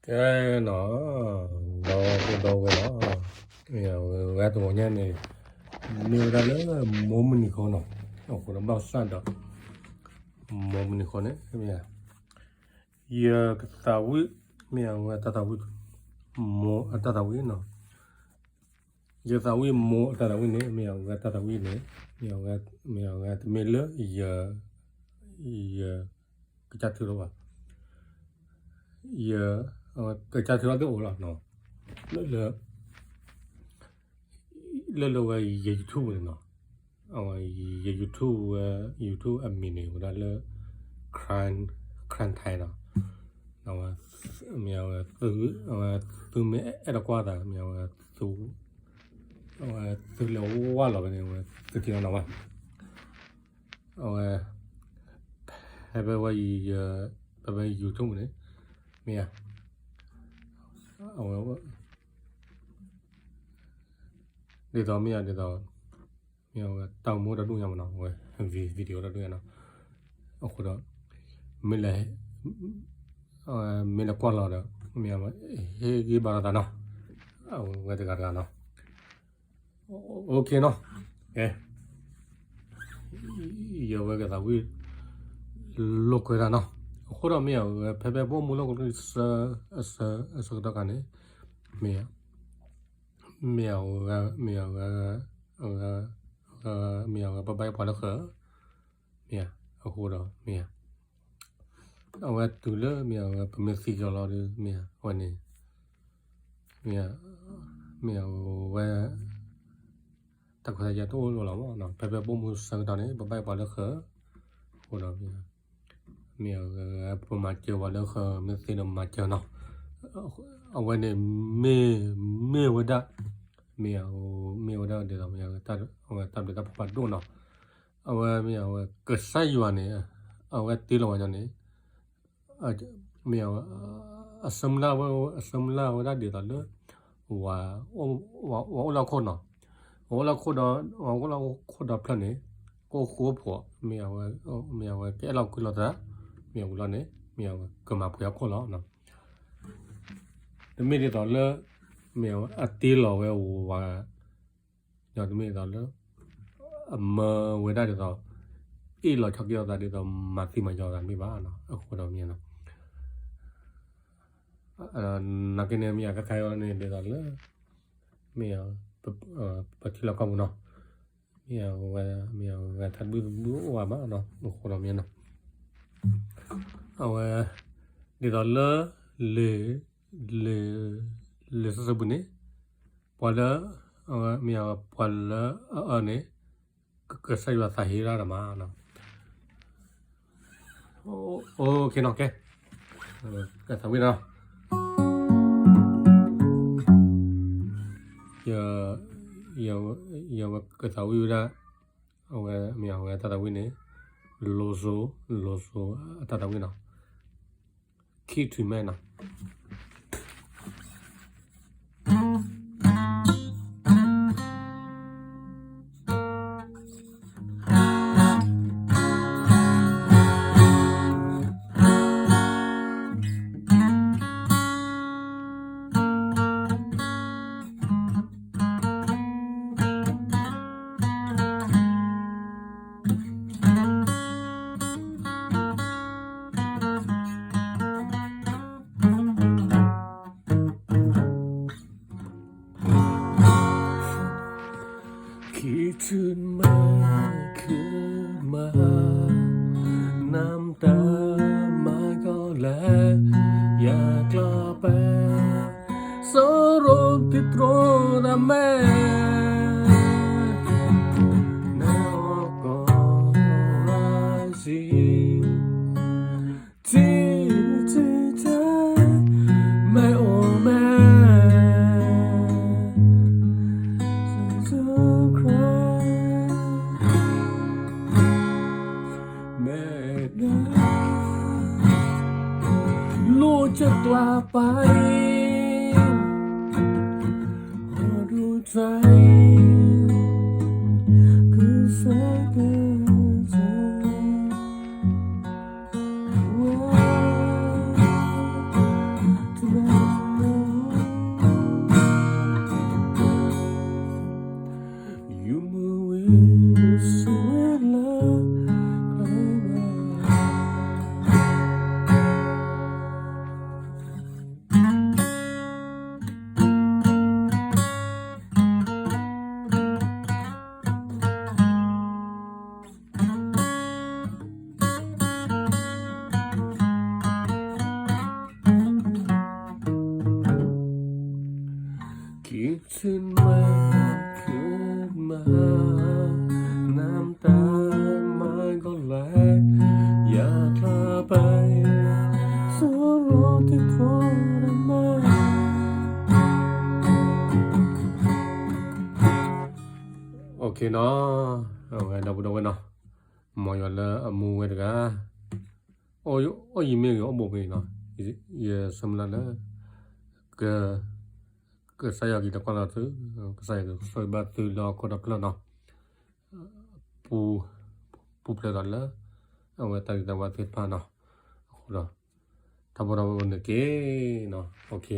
ကဲနီၤ, ဒီပုၢ်ဒီဝဲၢ်နီၤ, ဝဲတဂီၤညါန့ၣ် မ့ၢ်ဝဲဒၣ်လၢ မိၢ်မုၢ်နံၤဃီနီၤ, အဃိဒီးဘၣ်ဆၣ်ဒီး မိၢ်မုၢ်နံၤဃီန့ၣ် မ့ၢ် ယကသးဝံၣ် မ့ၢ်အဝဲတၢ်သးဝံၣ် မိၢ်အတၢ်သးဝံၣ်နီၤ, ယကသးဝံၣ်မိၢ်အတၢ်သးဝံၣ်န့ၣ် မ့ၢ်အဝဲတၢ်သးဝံၣ်န့ၣ် မ့ၢ်အဝဲ မ့ၢ်အဝဲတမ့ၢ်လၢယ ယ ကစၢ်ထုးလီၤဘၣ်, ယ အဝဲကစၢ်ထုးလီၤသ့ၣ်အိၣ်လီၤနီၤ, လၢ လၢ လၢဝဲယ YouTube န့ၣ်နီၤ, အဝဲယ YouTube ဝဲ YouTube အမံၤန့ၣ် ဝဲဒၣ်လၢ Crime Crime Time နီၤ, အဝဲ မ့ၢ်အဝဲ အဝဲသုမ့ၢ်အဲၣ်ဒိးကွၢ်သး မ့ၢ်အဝဲသု အဝဲသုလဲၤဝၢ်လီၤဝဲန့ၣ် အဝဲသုထံၣ်လီၤနီၤဘၣ်, အဝဲ ဖဲဖဲဝဲ ဖဲဖဲ YouTube န့ၣ် မ့ၢ်ဧါ, အဝဲ ဒ်သိးမ့ၢ်ဧါ ဒ်သိး မ့ၢ်အဝဲတၢ်အိၣ်မူတၢ်ဒူၣ်ညါမ့ၢ်နီၤ, အဝဲ video တၢ်ဒူၣ်ညါနီၤ, အဃိဒီး မ့ၢ်လဲၤ မ့ၢ်လဲၤကွၢ်လီၤဒီး မ့ၢ်အဝဲ ဟ့ၣ်ဂံၢ်ဘါလိာ်သးနီၤ, အဝဲတဂၤတဂၤနီၤ OK နီၤ, ကဲ ယဝဲကသးဝံၣ် လိာ်ကွဲတၢ်နီၤ, အဃိဒီးမ့ၢ်အဝဲ ဖဲဖဲပအိၣ်မူလၢကစၢၢ် အဆၢ အဆၢကတီၢ်ခါန့ၣ် မ့ၢ် မ့ၢ်အဝဲ မ့ၢ်အဝဲ မ့ၢ်အဝဲပဘၣ်ပှၤလၢဃၢၤ, မ့ၢ် အဃိဒီးမ့ၢ် အဝဲတုၤလၢမ့ၢ်အဝဲ ပမ့ၢ်သံက့ၤလီၤဒီး မ့ၢ်အဝဲန့ၣ် မ့ၢ် မ့ၢ်အဝဲ တၢ်ခွဲးတၢ်ယာ်တအိၣ်လၢၤလီၤမ့ၢ်နီၤ, ဖဲဖဲပအိၣ်မူဆၢကတီၢ်န့ၣ် ပဘၣ်ပှၤလၢဃၢၤ, အဃိဒီး မ့ၢ်အဝဲ ပမၤစၢၤပှၤလၢဃၢၤ မ့ၢ်သ့ဒီးမၤစၢၤနီၤ, အဝဲန့ၣ် မ့ၢ် မ့ၢ်ဝဲဒၣ် မ့ၢ် မ့ၢ်ဝဲဒၣ်ဒ်သိး မ့ၢ်အဝဲ အဝဲတၢ်ဘျုးတၢ်ဖှိၣ်ဖးဒိၣ်နီၤ, အဝဲမ့ၢ်အဝဲ ကစၢ်ယွၤန့ၣ် အဝဲတ့လီၤဝဲညီန့ၣ် မ့ၢ်အဝဲ အဆၢမုၢ်လၢ်ဝဲ အဆၢမုၢ်လၢ်ဝဲဒၣ်ဒ်သိးလၢ ဝဲ ဝဲအိၣ်လၢခိၣ်နီၤ, ဝဲအိၣ်လၢခိၣ်ဒီး ဝဲအိၣ်လၢခိၣ်ဒီးဖျၢၣ်န့ၣ် ကအိၣ်ဃူအိၣ်ဖိး မ့ၢ်အဝဲ မ့ၢ်အဝဲကအဲၣ်လီၤကွံလီၤသး မ့ၢ်အဝဲလီၤန့ၣ် မ့ၢ်အဝဲကမၤပှဲၤအခိၣ်လီၤနီၤ, တမ့ၢ်ဒ်သိးလၢ မ့ၢ်အဝဲအတ့လီၤဝဲဝဲ ဒီးတမ့ၢ်ဒ်သိးလၢ အမၢဝဲဒၣ်ဒ်သိး အ့ၣ်လီၤဆီၣ်က့ၤအသးဒ်သိး မၤသံမၤယီၤသးတမ့ၢ်ဘၣ်နီၤ, အဃိဒီးမ့ၢ်နီၤ, နာ်က့န့ၣ် မ့ၢ်အကခါအံၤန့ၣ်ဒ်သိးလၢ မ့ၢ် ပထံလီၢ်ကီၢ်ပူၤနီၤ, မ့ၢ်အဝဲ မ့ၢ်အဝဲတၢ်ဘျုးတဘျုးအိၣ်ဘၣ်မးနီၤ, အဃိဒီးမ့ၢ်နီၤ, အဝဲ ဒ်သိးလၢ လံာ် လံာ် လံာ်စီဆှံပူၤန့ၣ် ပှၤလၢ အဝဲမ့ၢ်အဝဲပှၤလၢအအၢန့ၣ် ကစၢ်ယွၤသးဟ့ဒၣ်တမးနီၤ, OK နီၤ ကဲ ကသးဝံၣ်နီၤ, ယဝဲကသးဝံၣ်ဝဲဒၣ် အဝဲမ့ၢ်အဝဲတၢ်သးဝံၣ်န့ၣ် လိၤစိၤ လိၤစိၤအတၢ်သးဝံၣ်နီၤ, Keep to me နီၤ. คิดถึงไหม คืนมา น้ำตามาก็ไหล อยากกลับไป สรมติดตรอดแม่ ในอ้อมกอดราศี ที่ที่เธอ แม่โอ้แม่ เธอใคร แม่นะ ลูกจะกลับไป ขอดูใจ คือแสงเกินใจ ว่า จะไม่ ကဲထီၣ်မး OK နီၤ, အဝဲဒီပုၢ်ဒီဝဲၢ်နီၤ, မ်ယွၤလၢအမူဝဲတဂၤ, အိၣ်ယံၤမ့ၢ်ဂ့ၤ အိၣ်ဘူးမ့ၢ်ဂ့ၤနီၤ, ယဆၢမုၢ်လၢ်လၢ က ကစၢ်ယွၤက့ၤတကွၢ်လီၤသု, ကစၢ်ယွၤကဆိၣ်ဂ့ၤဘၣ်သုလၢဟီၣ်ခိၣ်ဒီဖျၢၣ်နီၤ, ပူၤဖျဲးဒီးလၢ အဝဲတၢ်ဂ့ၤတၢ်ဝါသ့ၣ်တဖၣ်နီၤ, အဃိဒီး တၢ်ဘီတၢ်ဝဲန့ၣ်က့ၤနီၤ, OK.